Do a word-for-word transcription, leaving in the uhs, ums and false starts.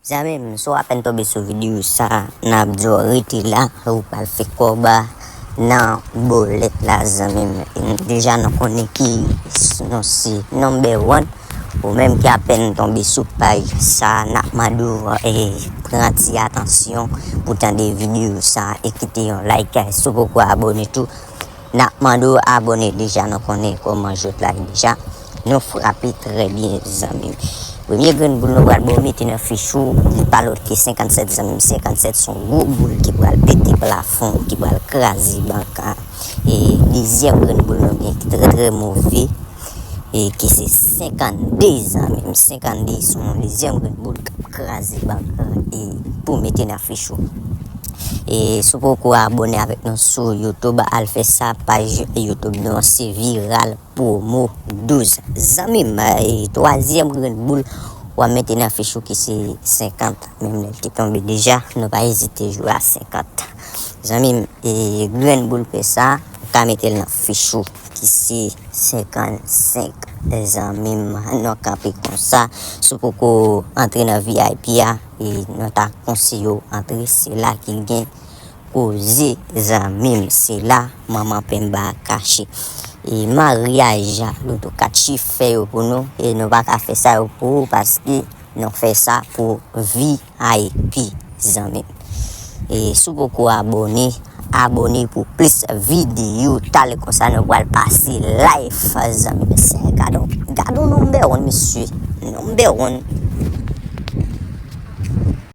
Zanmi m, si w apèn tonbe sou videyo sa, n ap di w rete la, ou pral fè kòb nan bolèt la, zanmi m. Deja, nou konnen ki nou se number one. Ou menm ki apèn tonbe sou paj sa, n ap mande w, eh, pran ti atansyon pou tande videyo sa e kite yon like. Si w poko abòne tou, n ap mande w abòne deja, nou konnen kòman jwèt la ye deja. Nou frape trè byen, zanmi m. Premye grenn boul nou pral ba w mete nan fich ou, li pa lòt ke senkannsèt, zanmi m. Senkannsèt se yon gwo boul ki pral pete plafon, ki pral kraze bank la. E dezyèm grenn boul nou gen ki trè, trè move, e ki se senkannde, zanmi m. Senkannde se yon dezyèm grenn boul k ap kraze bank la e pou mete nan fich ou. E si w poko abòne avèk nou sou YouTube, al fè sa, paj YouTube nou se Viral Promo douz. Zanmi m, e twazyèm grenn boul w ap mete nan fich ou ki se senkant. Menm lè l te tonbe deja, nou pa ezite jwe a senkant. Zanmi m, e grenn boul pè sa, ou ka mete l nan fich ou ki se senkannsenk. Zanmi m, nou kanpe konsa. Si w poko antre nan V I P a, e nou ta konseye w antre, se la ki gen koze, zanmi m, se la manman penba kache. E maryaj a, loto kat chif fè yo pou nou, e nou pa ka fè sa yo pou ou paske nou fè sa pou V I P, zanmi m. E si w poko abòne, abòne pou plis videyo. Talè konsa nou pral pase live, zanmi m. Se gade, gade yon number one, mesye. Number one.